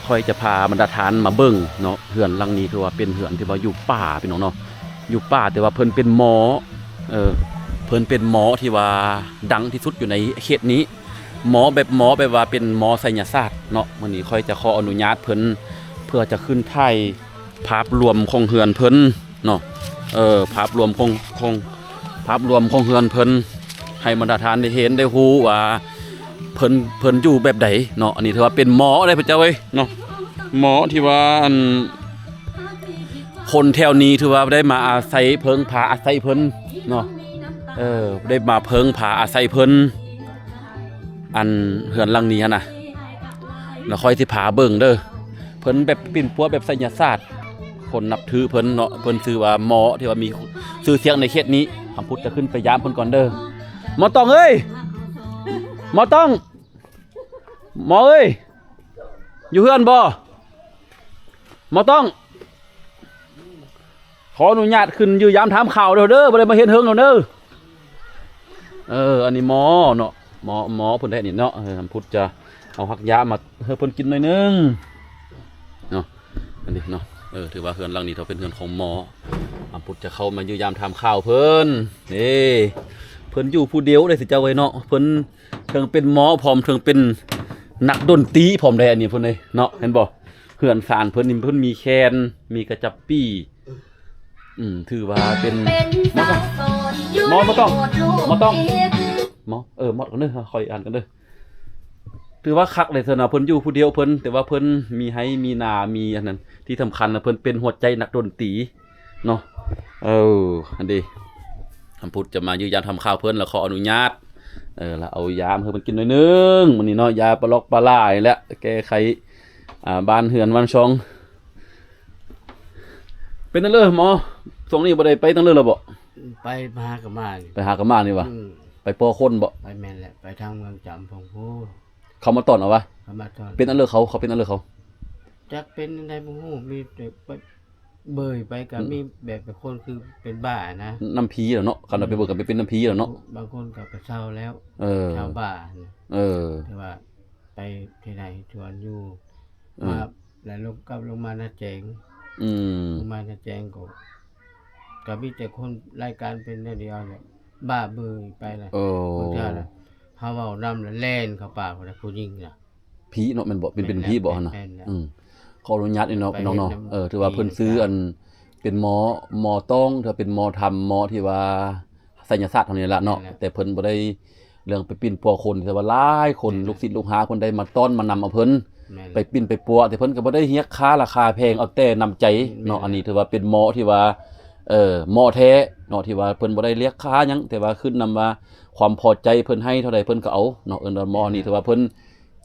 ຂ້ອຍຈະພາບັນດາທ່ານມາເບິ່ງເນາະ ເຮືອນຫຼັງນີ້ຖືວ່າເປັນເຮືອນທີ່ວ່າຢູ່ປ່າພີ່ນ້ອງເນາະ ຢູ່ປ່າ ແຕ່ວ່າເພິ່ນເປັນໝໍ ເອີ ເພິ່ນເປັນໝໍທີ່ວ່າດັງທີ່ສຸດຢູ່ໃນເຂດນີ້ ໝໍແບບ ໝໍແບບວ່າເປັນໝໍໄສຍະສາດເນາະ. ມື້ນີ້ຂ້ອຍຈະຂໍອະນຸຍາດເພິ່ນ ເພື່ອຈະຂຶ້ນຖ່າຍພາບລວມຂອງເຮືອນເພິ່ນເນາະ ເອີ ພາບລວມຂອງ ຂອງ ພາບລວມຂອງເຮືອນເພິ່ນ ໃຫ້ບັນດາທ່ານໄດ້ເຫັນໄດ້ຮູ້ວ່າ ເພິ່ນ ເພິ່ນຢູ່ແບບໃດເນາະ. ອັນນີ້ຖືວ່າເປັນໝໍເດ້ພະເຈົ້າເອີຍເນາະ ໝໍທີ່ວ່າ ອັນ ຄົນແຖວນີ້ຖືວ່າໄດ້ມາອາໄສເພິ່ງພາອາໄສເພິ່ນເນາະ ເອີ ໄດ້ມາເພິ່ງພາອາໄສເພິ່ນ ອັນເຮືອນຫຼັງນີ້ຫັ້ນນະ ແລ້ວຂ້ອຍຊິພາເບິ່ງເດີ ເພິ່ນແບບປິ່ນປົວແບບໄສຍະສາດ ຄົນນັບຖືເພິ່ນເນາະ ເພິ່ນຊື່ວ່າໝໍທີ່ວ່າມີຊື່ສຽງໃນເຂດນີ້. ຄຳພຸດຈະຂຶ້ນໄປຢາມເພິ່ນກ່ອນເດີ ໝໍຕ້ອງເອີຍ ໝໍຕ້ອງ ໝໍເອີຍ ຢູ່ເຮືອນບໍ່? ໝໍຕ້ອງ ຂໍອະນຸຍາດຂຶ້ນຢ້ຽມຢາມຖາມຂ່າວເດີ ບໍ່ໄດ້ມາເຫັນເຫິງແລ້ວເດີ. ເອີ ອັນນີ້ໝໍເນາະ ໝໍ ໝໍເພິ່ນແທ້ນີ້ເນາະ ເອີ ຄຳພຸດຈະເອົາຮັກຢາມາໃຫ້ເພິ່ນກິນໜ້ອຍໜຶ່ງເນາະ. ອັນນີ້ເນາະ ເອີ ຖືວ່າເຮືອນຫຼັງນີ້ເປັນເຮືອນຂອງໝໍ ຄຳພຸດຈະເຂົ້າມາຢ້ຽມຢາມຖາມຂ່າວເພິ່ນ ເດ້ ເພິ່ນຢູ່ຜູ້ດຽວເດ້ຊິເຈົ້າເອີຍເນາະ ເພິ່ນ ເທິງເປັນໝໍພ້ອມ ເທິງເປັນນັກດົນຕີພ້ອມໄດ໋ ອັນນີ້ເພິ່ນເອີຍເນາະ ເຫັນບໍ່? ເຮືອນຊານເພິ່ນນີ້ ເພິ່ນມີແຄນ ມີກະຈັບປີ ອືມ ຖືວ່າເປັນ ໝໍຕ້ອງ ໝໍຕ້ອງ ໝໍຕ້ອງ ໝໍ ເອີ ໝໍຕ້ອງເດີ ຂ້ອຍອ່ານກ່ອນເດີ. ຖືວ່າຄັກເດ້ຊັ້ນນະ ເພິ່ນຢູ່ຜູ້ດຽວເພິ່ນ ແຕ່ວ່າເພິ່ນມີໄຮ່ມີນາ ມີອັນນັ້ນ ທີ່ສຳຄັນນະ ເພິ່ນເປັນຫົວໃຈນັກດົນຕີ ເນາະ ເອີ ອັນເດ ຄຳພຸດຈະມາຢ້ຽມຢາມຖາມຂ່າວເພິ່ນ ແລ້ວຂໍອະນຸຍາດ ເອີ ແລ້ວເອົາຢາມາໃຫ້ເພິ່ນກິນໜ້ອຍໜຶ່ງ ມື້ນີ້ເນາະ ຢາປະຫຼອກປະຫຼາຍແຫຼະ ແກ້ໄຂ ອ່າ ບ້ານເຮືອນວັນຊ່ອງ. ເປັນຈັ່ງໃດເລີໝໍ ຊ່ວງນີ້ບໍ່ໄດ້ໄປທາງເລີລະບໍ? ໄປ ໄປຫາກະມານີ້ ໄປຫາກະມານີ້ຫວາ? ອືມ ໄປພໍ້ຄົນບໍ? ໄປ ແມ່ນແຫຼະ ໄປທາງເມືອງຈຳພອງພູ ເຂົາມາຕ້ອນເອົາຫວາ? ເຂົາມາຕ້ອນ ເປັນອັນເລີເຂົາ ເຂົາເປັນອັນເລີເຂົາ? ຈັກເປັນອັນໃດບໍ່ຮູ້ ມີແຕ່ໄປ ເບີຍໄປກໍ ອືມ ມີແບບບາງຄົນຄືເປັນບ້ານະ ນຳຜີແລ້ວເນາະ ຄັນວ່າໄປເບີຍກໍໄປເປັນນຳຜີແລ້ວເນາະ ບາງຄົນກໍໄປເຊົ່າແລ້ວ ເອີ ເຊົ່າບ້ານ ເອີ ແຕ່ວ່າໄປທີ່ໃດຊວນຢູ່ ເອີ ມາແລ້ວລົງກັບລົງມານາແຈງ ອືມ ລົງມານາແຈງກໍ ກໍມີແຕ່ຄົນລາຍການເປັນແນວດຽວແຫຼະ ບ້າເບີຍໄປແຫຼະ ເອີ ຄົນເຈົ້ານະ ເຮົາເວົ້ານຳແລ້ວແລ່ນເຂົ້າປ່າພຸ້ນນະ ຜູ້ຍິງນະ ຜີເນາະ ແມ່ນບໍ່? ເປັນ ແມ່ນ ເປັນຜີບໍ່ຫັ້ນນະ? ແມ່ນແລ້ວ ອືມ ຂໍອະນຸຍາດເນາະ ແມ່ນແລ້ວ ພີ່ນ້ອງເນາະ ໄປເຮັດນຳ ເອີ ຖືວ່າເພິ່ນ ທີ່ ຊື່ອັນ ເປັນໝໍ ໝໍຕ້ອງ ຖືວ່າເປັນໝໍທຳ ໝໍທີ່ວ່າໄສຍະສາດເທົ່ານີ້ລະເນາະ ແມ່ນແລ້ວ ແຕ່ເພິ່ນບໍ່ໄດ້ເລື່ອງໄປປິ່ນປົວຄົນ ແຕ່ວ່າຫຼາຍຄົນ ແມ່ນແລ້ວ ລູກສິດລູກຫາເພິ່ນໄດ້ມາຕ້ອນມານຳເອົາເພິ່ນ ແມ່ນແລ້ວ ໄປປິ່ນໄປປົວ ແຕ່ເພິ່ນກໍບໍ່ໄດ້ຮຽກຄ່າລາຄາແພງ ເອົາແຕ່ນ້ຳໃຈເນາະ ແມ່ນແລ້ວ ອັນນີ້ຖືວ່າເປັນໝໍທີ່ວ່າ ເອີ ໝໍແທ້ເນາະ ທີ່ວ່າເພິ່ນບໍ່ໄດ້ຮຽກຄ່າຫຍັງ ແຕ່ວ່າຂຶ້ນນຳວ່າຄວາມພໍໃຈເພິ່ນໃຫ້ເທົ່າໃດເພິ່ນກໍເອົາເນາະ ເອີ້ນວ່າໝໍນີ້ ແມ່ນແລ້ວ ຖືວ່າເພິ່ນ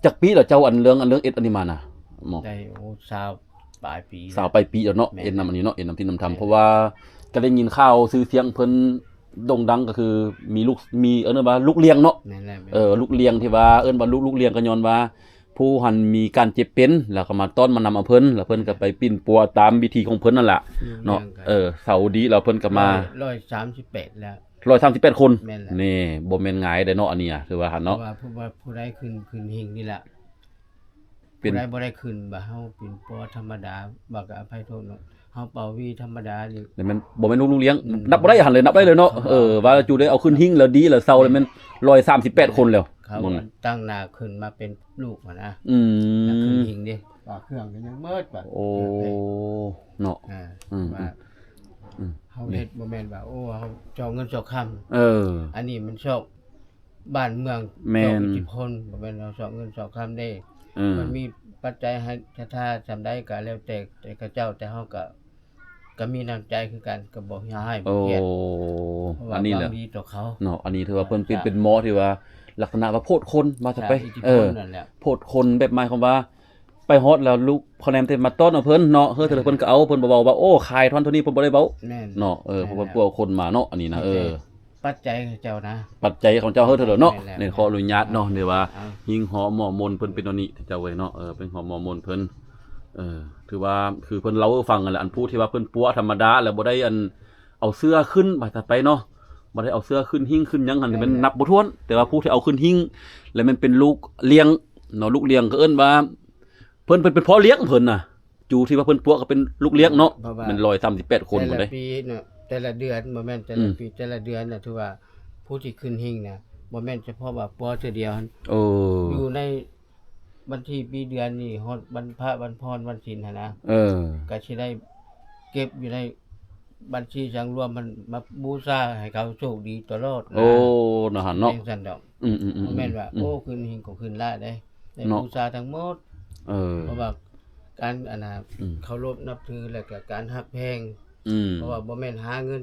ຈັກປີແລ້ວເຈົ້າ ອັນເລື່ອງ ອັນເລື່ອງເອັດອັນນີ້ມານະ? ມອງໄດ້ ໂອ້ ຊາວປາຍປີ ຊາວປາຍປີແລ້ວເນາະ ແມ່ນ ເອັດນຳອັນນີ້ເນາະ ເອັດນຳທີ່ນຳທຳ ແມ່ນ ເພາະວ່າກໍໄດ້ຍິນຂ່າວຊື່ສຽງເພິ່ນໂດ່ງດັງ ກໍຄືມີລູກ ມີ ເອີ້ນວ່າລູກລ້ຽງເນາະ ແມ່ນແລ້ວ ແມ່ນ ເອີ ລູກລ້ຽງທີ່ວ່າເອີ້ນວ່າລູກ ລູກລ້ຽງ ກໍຍ້ອນວ່າຜູ້ຫັ້ນມີການເຈັບເປັນ ແລ້ວກໍມາຕ້ອນມານຳເອົາເພິ່ນ ແລ້ວເພິ່ນກໍໄປປິ່ນປົວຕາມວິທີຂອງເພິ່ນນັ້ນລະເນາະ ເອີ ເຊົາດີ ແລ້ວເພິ່ນກໍມາ ຮ້ອຍສາມສິບແປດແລ້ວ ຮ້ອຍສາມສິບແປດຄົນ ແມ່ນແລ້ວ ນີ້ບໍ່ແມ່ນງ່າຍເດ້ເນາະ ອັນນີ້ ຖືວ່າຫັ້ນເນາະ ເພາະວ່າ ເພາະວ່າຜູ້ໃດຂຶ້ນ ຂຶ້ນຫິ້ງນີ້ລະ ເປັນ ຜູ້ໃດບໍ່ໄດ້ຂຶ້ນ ວ່າເຮົາປິ່ນປົວທຳມະດາ ວ່າກໍອະໄພໂທດເນາະ ເຮົາເປົ່າຫວີທຳມະດານີ້ ແມ່ນ ບໍ່ແມ່ນລູກລ້ຽງ ອືມ ນັບບໍ່ໄດ້ຫັ້ນເລີຍ ນັບໄດ້ເລີຍເນາະ ເອີ ວ່າຈູໄດ້ເອົາຂຶ້ນຫິ້ງແລ້ວດີແລ້ວເຊົາແລ້ວແມ່ນ ຮ້ອຍສາມສິບແປດຄົນແລ້ວ ເຂົາຕັ້ງໜ້າຂຶ້ນມາເປັນລູກຫັ້ນນະ ອືມ ນັກຂຶ້ນຫິ້ງເດ້ ວ່າເຄື່ອງກໍຍັງໝົດ ວ່າ ໂອ້ ເນາະ ອືມ ວ່າ ອືມ ເຮົາເຮັດບໍ່ແມ່ນວ່າ ໂອ້ ເຮົາຊອກເງິນຊອກຄຳ ເອີ ອັນນີ້ມັນຊອກບ້ານເມືອງ ແມ່ນ ຊອກອິດທິພົນ ບໍ່ແມ່ນເຮົາຊອກເງິນຊອກຄຳເດ້ ເອີ ມັນມີປັດໄຈໃຫ້ສະຖາສ່ຳໃດກໍແລ້ວແຕ່ ແຕ່ເຂົາເຈົ້າ ແຕ່ເຮົາກໍ ກໍມີນ້ຳໃຈຄືກັນ ກໍບໍ່ຢາກໃຫ້ ໂອ້ ບໍ່ກຽດ ເພາະວ່າ ອັນນີ້ແຫຼະ ຫວັງດີຕໍ່ເຂົາເນາະ ອັນນີ້ຖືວ່າເພິ່ນເປັນ ເປັນໝໍທີ່ວ່າລັກສະນະວ່າໂພດຄົນ ວ່າຊະໄປ ອິດທິພົນ ເອີ ນັ້ນແຫຼະ ໂພດຄົນແບບໝາຍຄວາມວ່າ ໄປຮອດແລ້ວລູກພໍ່ແນມແຕ່ມາຕ້ອນເອົາເພິ່ນເນາະ ເຮີເທົ່າໃດເພິ່ນກໍເອົາ ເພິ່ນບໍ່ເວົ້າວ່າ ໂອ້ ຂາຍທ່ອນເທົ່ານີ້ ເພິ່ນບໍ່ໄດ້ເວົ້າ ແມ່ນ ເນາະ ເອີ ແມ່ນ ເພາະວ່າ ແມ່ນ ພວກຄົນມາເນາະ ອັນນີ້ນະ ມີແຕ່ ເອີ ປັດໄຈຂອງເຈົ້າເຮີເທົ່າໃດເນາະ ແມ່ນແຫຼະ ນີ້ຂໍອະນຸຍາດເນາະ ແມ່ນແຫຼະ ເນ ວ່າ ອ່າ ຫິ້ງຫໍ່ໝໍມົນເພິ່ນເປັນແນວນີ້ ເຈົ້າເອີຍເນາະ ເອີ ເປັນຫໍ່ໝໍມົນເພິ່ນ ເອີ ຖືວ່າຄືເພິ່ນເລົ່າໃຫ້ຟັງຫັ້ນແຫຼະ ອັນຜູ້ທີ່ວ່າເພິ່ນປົວທຳມະດາ ແລ້ວບໍ່ໄດ້ ອັນ ເອົາເສື່ອຂຶ້ນ ວ່າຊະໄປເນາະ ບໍ່ໄດ້ເອົາເສື່ອຂຶ້ນຫິ້ງຂຶ້ນຫຍັງຫັ້ນ ແມ່ນແມ່ນ ແມ່ນນັບບໍ່ຖ້ວນ ແຕ່ວ່າຜູ້ທີ່ເອົາຂຶ້ນຫິ້ງ ແລ້ວແມ່ນເປັນລູກລ້ຽງເນາະ ລູກລ້ຽງກໍເອີ້ນວ່າ ເພິ່ນ ເພິ່ນເປັນພໍ່ລ້ຽງເພິ່ນນະ ຈູທີ່ວ່າເພິ່ນປົວກໍເປັນລູກລ້ຽງເນາະ ເພາະວ່າ ແມ່ນຮ້ອຍສາມສິບແປດຄົນ ແຕ່ລະປີເນາະ ແຕ່ລະເດືອນ ບໍ່ແມ່ນແຕ່ລະປີ ອືມ ແຕ່ລະເດືອນນະ ຖືວ່າຜູ້ທີ່ຂຶ້ນຫິ້ງນະ ບໍ່ແມ່ນສະເພາະວ່າປົວເທື່ອດຽວຫັ້ນ ເອີ ຢູ່ໃນວັນທີປີເດືອນນີ້ ຮອດວັນພະ ວັນພອນ ວັນສິນຫັ້ນນະ ເອີ ກໍຊິໄດ້ເກັບຢູ່ໃນບັນຊີສັງລວມຫັ້ນ ມາບູຊາໃຫ້ເຂົາໂຊກດີຕະຫຼອດນະ ໂອ້ ນະຫັ້ນເນາະ ຈັ່ງຊັ້ນດອກ ອືມໆໆໆ ບໍ່ແມ່ນວ່າ ອືມ ໂອ້ ຂຶ້ນຫິ້ງກໍຂຶ້ນຫຼາຍເດ້ ໄດ້ ເນາະ ບູຊາທັງໝົດ ເອີ ເພາະວ່າການ ອັນນ່າ ອືມ ເຄົາລົບນັບຖື ແລ້ວກໍການຮັກແພງ ອືມ ເພາະວ່າບໍ່ແມ່ນຫາເງິນ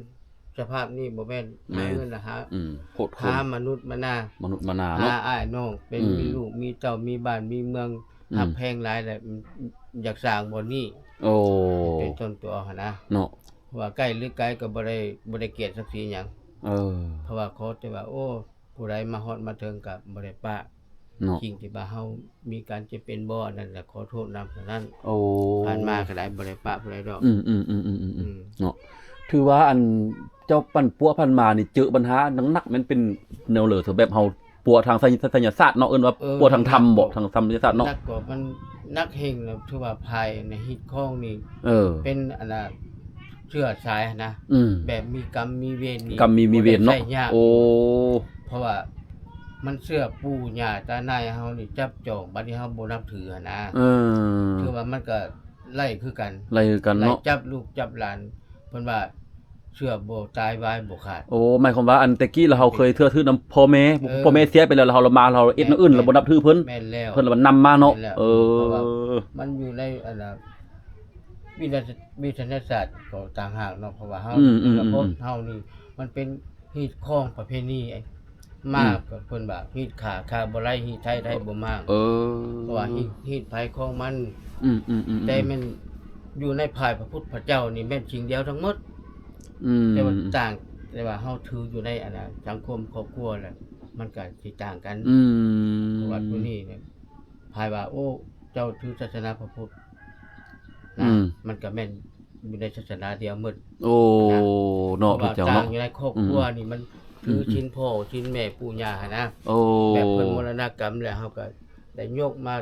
ສະພາບນີ້ບໍ່ແມ່ນຫາ ແມ່ນ ເງິນລະຫາ ອືມ ໂພດໂພ ຫາມະນຸດມະນາ ມະນຸດມະນາເນາະ ຫາອ້າຍນ້ອງ ເປັນ ອືມ ມີລູກມີເຕົ້າ ມີບ້ານມີເມືອງ ອືມ ຮັກແພງຫຼາຍແລ້ວ ອືມ ຢາກສ້າງບ່ອນນີ້ ໂອ້ ເປັນຕົ້ນຕົວຫັ້ນນະ ເນາະ ເພາະວ່າໃກ້ຫຼືໄກກໍບໍ່ໄດ້ ບໍ່ໄດ້ກຽດສັກສີຫຍັງ ເອີ ເພາະວ່າຂໍແຕ່ວ່າ ໂອ້ ຜູ້ໃດມາຮອດມາເຖິງກໍບໍ່ໄດ້ປະ ເນາະ ສິ່ງທີ່ວ່າເຮົາມີການຈຳເປັນບໍ່ ອັນນັ້ນລະຂໍໂທດນຳເທົ່ານັ້ນ ໂອ້ ຜ່ານມາກໍໄດ້ ບໍ່ໄດ້ປະຜູ້ໃດດອກ ອືມໆໆໆໆ ອືມ ເນາະ ຖືວ່າອັນເຈົ້າປັ່ນປົວຜ່ານມານີ້ ເຈີບັນຫາໜັກໆ ແມ່ນເປັນແນວເລີ ເຖິງແບບເຮົາປົວທາງໄສ ໄສຍະສາດເນາະ ເອີ້ນວ່າ ເອີ ປົວທາງທຳບໍ ໜັກ ທາງທຳໄສຍະສາດເນາະ ໜັກກໍມັນໜັກແຮງນະ ຖືວ່າພາຍໃນຮີດຄອງນີ້ ເອີ ເປັນອັນນ່າ ເຊື້ອສາຍຫັ້ນນະ ອືມ ແບບມີກຳມີເວນນີ້ ມີກຳມີ ມີເວນເນາະ ບໍ່ໄດ້ໃຊ້ຍາກ ໂອ້ ເພາະວ່າມັນເຊື້ອປູ່ຍ່າຕານາຍເຮົານີ້ຈັບຈອງ ບັດນີ້ເຮົາບໍ່ນັບຖືຫັ້ນນະ ເອີ ຖືວ່າມັນກໍໄລ່ຄືກັນ ໄລ່ຄືກັນເນາະ ໄລ່ຈັບລູກຈັບຫຼານ ເພິ່ນວ່າເຊື້ອບໍ່ຕາຍວາຍບໍ່ຂາດ ໂອ້ ໝາຍຄວາມວ່າອັນແຕ່ກີ້ລະເຮົາເຄີຍເຊື່ອຖືນຳພໍ່ແມ່ ແມ່ນແລ້ວ ພໍ່ແມ່ເສຍໄປແລ້ວ ລະເຮົາລະມາ ເຮົາເຮັດແນວອື່ນ ແມ່ນ ລະບໍ່ນັບຖືເພິ່ນ ແມ່ນແລ້ວ ເພິ່ນລະມານຳມາເນາະ ແມ່ນແລ້ວ ເອີ ເພາະວ່າມັນຢູ່ໃນອັນນ່າ ວິທະ ວິທະຍາສາດຂອງຕ່າງຫາກເນາະ ເພາະວ່າເຮົາ ອືມໆໆ ລະບົບເຮົານີ້ມັນເປັນຮີດຄອງປະເພນີ ມາ ອືມ ກໍເພິ່ນວ່າຮີດຂ້າ ຂ້າບໍ່ໄດ້ ຮີດໄທ ໄທບໍ່ມາ ເອີ ເພາະວ່າຮີດ ຮີດໃຜຂອງມັນ ອືມໆໆໆ ແຕ່ແມ່ນຢູ່ໃນພາຍພະພຸດພະເຈົ້ານີ້ແມ່ນສິ່ງດຽວທັງໝົດ ອືມ ແຕ່ວ່າຕ່າງ ແຕ່ວ່າເຮົາຖືຢູ່ໃນອັນນ່າ ສັງຄົມຄອບຄົວແລ້ວ ມັນກໍຊິຕ່າງກັນ ອືມ ເພາະວ່າໂຕນີ້ ພາຍວ່າ ໂອ້ ເຈົ້າຖືສາສະໜາພະພຸດນະ ອືມ ມັນກໍແມ່ນຢູ່ໃນສາສະໜາດຽວໝົດ ໂອ້ ນະ ເນາະ ເພາະວ່າ ເຈົ້າເນາະ ຕ່າງຢູ່ໃນຄອບຄົວ ອືມໆ ນີ້ມັນ ອືມໆ ຖືສິນພໍ່ສິນແມ່ປູ່ຍ່າຫັ້ນນະ ໂອ້ ແບບເພິ່ນມໍລະນະກຳແລ້ວ ເຮົາກໍໄດ້ຍົກມາ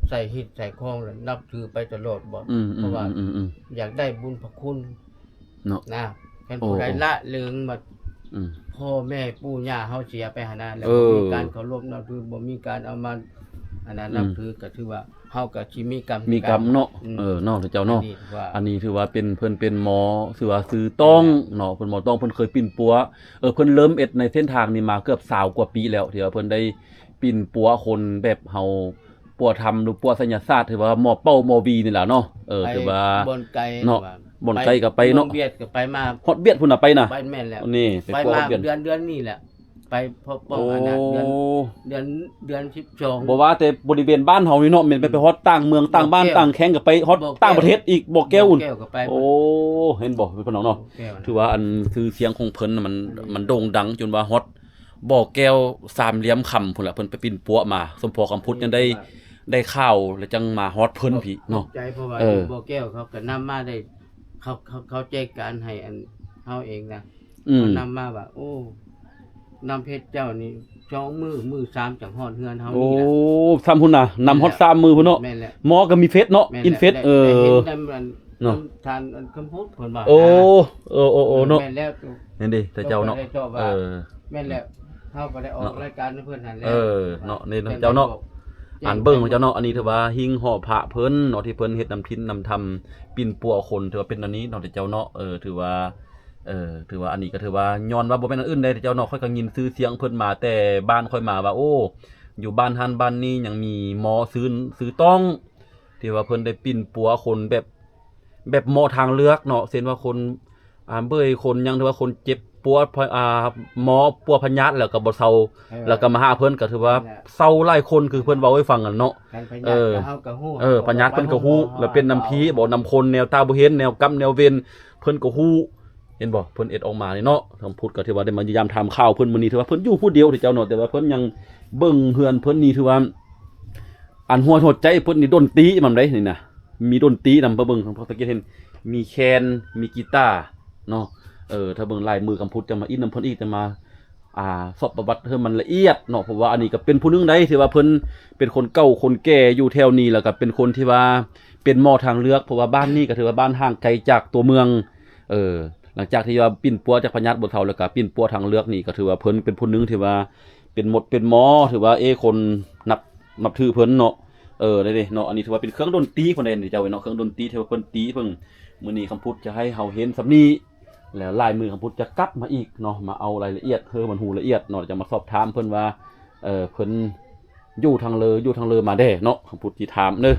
ໃສ່ຮີດໃສ່ຄອງ ແລ້ວນັບຖືໄປຕະຫຼອດບໍ ອືມໆ ເພາະວ່າ ອືມໆ ຢາກໄດ້ບຸນພະຄຸນ ເນາະ ນະ ຄັນ ໂອ້ ຜູ້ໃດ ໂອ້ ລະເລີງວ່າ ອືມ ພໍ່ແມ່ປູ່ຍ່າເຮົາເສຍໄປຫັ້ນນະ ແລ້ວ ເອີ ບໍ່ມີການເຄົາລົບນັບຖື ບໍ່ມີການເອົາມາ ອັນນັ້ນ ອືມ ນັບຖື ກໍຖືວ່າເຮົາກໍຊິມີກຳ ມີກຳເນາະ ອືມ ເອີ ເນາະ ເຈົ້າເນາະ ອັນນີ້ຖືວ່າ ອັນນີ້ຖືວ່າເປັນ ເພິ່ນເປັນໝໍ ຖືວ່າຊື່ຕ້ອງ ແມ່ນແຫຼະ ເນາະ ເພິ່ນໝໍຕ້ອງ ເພິ່ນເຄີຍປິ່ນປົວ ເອີ ເພິ່ນເລີ່ມເຮັດໃນເສັ້ນທາງນີ້ມາເກືອບຊາວກວ່າປີແລ້ວ ທີ່ວ່າເພິ່ນໄດ້ປິ່ນປົວຄົນແບບເຮົາ ປົວທຳ ຫຼື ປົວໄສຍະສາດ ຖືວ່າໝໍເປົ້າໝໍຫວີນີ້ລະເນາະ ເອີ ໄປ ຖືວ່າ ບ່ອນໄກ ເນາະ ບ່ອນໄກກໍໄປເນາະ ວຽດກໍໄປມາ ຮອດວຽດພຸ້ນນະໄປນະ ໄປແມ່ນແລ້ວ ນີ້ໄປ ໄປ ປົວ ມາເດືອນ ເດືອນນີ້ແຫຼະ ໄປພໍ້ປ້ອງ ໂອ້ ອັນນັ້ນ ເດືອນ ເດືອນ ເດືອນສິບສອງ ບໍ່ວ່າແຕ່ບໍລິເວນບ້ານເຮົານີ້ເນາະ ແມ່ນໄປ ອືມ ໄປຮອດຕ່າງເມືອງ ບໍ່ແກ້ວ ຕ່າງບ້ານ ຕ່າງແຂວງກໍໄປ ຮອດຕ່າງປະເທດອີກ ບໍ່ແກ້ວ ບໍ່ແກ້ວກໍໄປ ໂອ້ ເຫັນບໍ່ ພີ່ນ້ອງເນາະ ບໍ່ແກ້ວນະ ຖືວ່າອັນຊື່ສຽງຂອງເພິ່ນນະ ມັນ ອືມ ມັນໂດ່ງດັງຈົນວ່າຮອດ ບໍ່ແກ້ວສາມຫຼ່ຽມຄຳພຸ້ນລະ ເພິ່ນໄປປິ່ນປົວມາ ສົມພໍຄຳພຸດຍັງໄດ້ ໄດ້ຂ່າວແລ້ວຈັ່ງມາຮອດເພິ່ນພີ້ເນາະ ຂອບໃຈ ເພາະວ່າ ເອີ ຢູ່ບໍ່ແກ້ວເຂົາກໍນຳມາໄດ້ ເຂົາ ເຂົາ ເຂົາແຈ້ງການໃຫ້ອັນເຮົາເອງນະ ອືມ ເຂົານຳມາວ່າ ໂອ້ ນ້ຳເພັດເຈົ້ານີ້ສອງມື້ ມື້ສາມຈັ່ງຮອດເຮືອນເຮົານີ້ລະ ໂອ້ ຊ້ຳພຸ້ນນະ ນຳຮອດສາມມື້ພຸ້ນເນາະ ແມ່ນແຫຼະ ໝໍກໍມີເຟສເນາະ ແມ່ນແຫຼະ ອິນເຟສ ແລະ ເອີ ແລະເຫັນນຳອັນ ເນາະ ນຳທ່ານອັນຄຳພຸດເພິ່ນວ່າ ໂອ້ ເອີ ເອີ ເອີ ເນາະ ແມ່ນແລ້ວ ແມ່ນເດ້ ເຈົ້າເນາະ ເອີ ແມ່ນແຫຼະ ເຮົາກໍໄດ້ອອກ ເນາະ ລາຍການນຳເພິ່ນຫັ້ນແຫຼະ ເອີ ເນາະ ນີ້ເນາະ ເຈົ້າເນາະ ອັນເບິ່ງຂອງເຈົ້າເນາະ ອັນນີ້ຖືວ່າຫິ້ງຫໍພະເພິ່ນເນາະ ທີ່ເພິ່ນເຮັດນຳທິນນຳທຳ ປິ່ນປົວຄົນ ຖືວ່າເປັນອັນນີ້ເນາະ ເຈົ້າເນາະ ເອີ ຖືວ່າ ເອີ ຖືວ່າອັນນີ້ກໍຖືວ່າ ຍ້ອນວ່າບໍ່ແມ່ນອັນອື່ນໃດເຈົ້າເນາະ ຂ້ອຍກໍຍິນຊື່ສຽງເພິ່ນມາແຕ່ບ້ານຂ້ອຍມາວ່າ ໂອ້ ຢູ່ບ້ານຫັ້ນບ້ານນີ້ຍັງມີໝໍຊື່ ຊື່ຕ້ອງ ທີ່ວ່າເພິ່ນໄດ້ປິ່ນປົວຄົນແບບ ແບບໝໍທາງເລືອກເນາະ ເຊັ່ນວ່າຄົນ ອ່າ ເບີຍຄົນຫຍັງ ຫຼືວ່າຄົນເຈັບປົວ ພະ ອ່າ ໝໍປົວພະຍາດແລ້ວກໍບໍ່ເຊົາ ເອີ ແລ້ວກໍມາຫາເພິ່ນ ກໍຖືວ່າ ນັ້ນແຫຼະ ເຊົາຫຼາຍຄົນ ຄືເພິ່ນເວົ້າໃຫ້ຟັງຫັ້ນເນາະ ຄັນພະຍາດ ເອີ ກໍເຮົາກໍຮູ້ ເອີ ເຮົາກໍ ພະຍາດເພິ່ນກໍຮູ້ ແລ້ວເປັນນຳຜີບໍ ນຳຄົນ ແນວຕາບໍ່ເຫັນ ແນວກຳແນວເວນ ເພິ່ນກໍຮູ້ ເຫັນບໍ່ ເພິ່ນເຮັດອອກມານີ້ເນາະ ທາງພຸດກໍຖືວ່າໄດ້ມາຢ້ຽມຢາມຖາມຂ່າວເພິ່ນ ມື້ນີ້ຖືວ່າເພິ່ນຢູ່ຜູ້ດຽວເດ້ເຈົ້າເນາະ ແຕ່ວ່າເພິ່ນຍັງເບິ່ງເຮືອນເພິ່ນນີ້ ຖືວ່າ ອັນຫົວ ຫົວໃຈເພິ່ນນີ້ດົນຕີນຳໃດນີ້ນະ ມີດົນຕີນຳ ໄປເບິ່ງ ເຮົາສັງເກດເຫັນ ມີແຄນ ມີກີຕາເນາະ ເອີ ຖ້າເບິ່ງລາຍມືຄຳພຸດ ຈະມາອິນນຳເພິ່ນອີກ ຈະມາ ອ່າ ສອບປະຫວັດໃຫ້ມັນລະອຽດເນາະ ເພາະວ່າອັນນີ້ກໍເປັນຜູ້ໜຶ່ງໃດ ທີ່ວ່າເພິ່ນເປັນຄົນເກົ່າຄົນແກ່ຢູ່ແຖວນີ້ ແລ້ວກໍເປັນຄົນທີ່ວ່າເປັນໝໍທາງເລືອກ ເພາະວ່າບ້ານນີ້ກໍຖືວ່າບ້ານຫ່າງໄກຈາກຕົວເມືອງ. ເອີ ຫຼັງຈາກທີ່ວ່າປິ່ນປົວຈາກພະຍາດບໍ່ເຖົ້າ ແລ້ວກໍປິ່ນປົວທາງເລືອກນີ້ ກໍຖືວ່າເພິ່ນເປັນຜູ້ໜຶ່ງທີ່ວ່າເປັນໝົດເປັນໝໍ ຖືວ່າ ເອ ຄົນນັບ ນັບຖືເພິ່ນເນາະ. ເອີ ນີ້ເດເນາະ ອັນນີ້ຖືວ່າເປັນເຄື່ອງດົນຕີເພິ່ນເດເຈົ້າເນາະ ເຄື່ອງດົນຕີທີ່ວ່າເພິ່ນຕີເພິ່ນ. ມື້ນີ້ຄຳພຸດຈະໃຫ້ເຮົາເຫັນສ່ຳນີ້ ແລ້ວລາຍມື້ຄຳພຸດຈະກັບມາອີກເນາະ ມາເອົາລາຍລະອຽດໃຫ້ມັນຮູ້ລະອຽດເນາະ ຈະມາສອບຖາມເພິ່ນວ່າ ເອີ ເພິ່ນຢູ່ທາງເລີ ຢູ່ທາງເລີມາແດ່ເນາະ ຄຳພຸດຊິຖາມເດີ.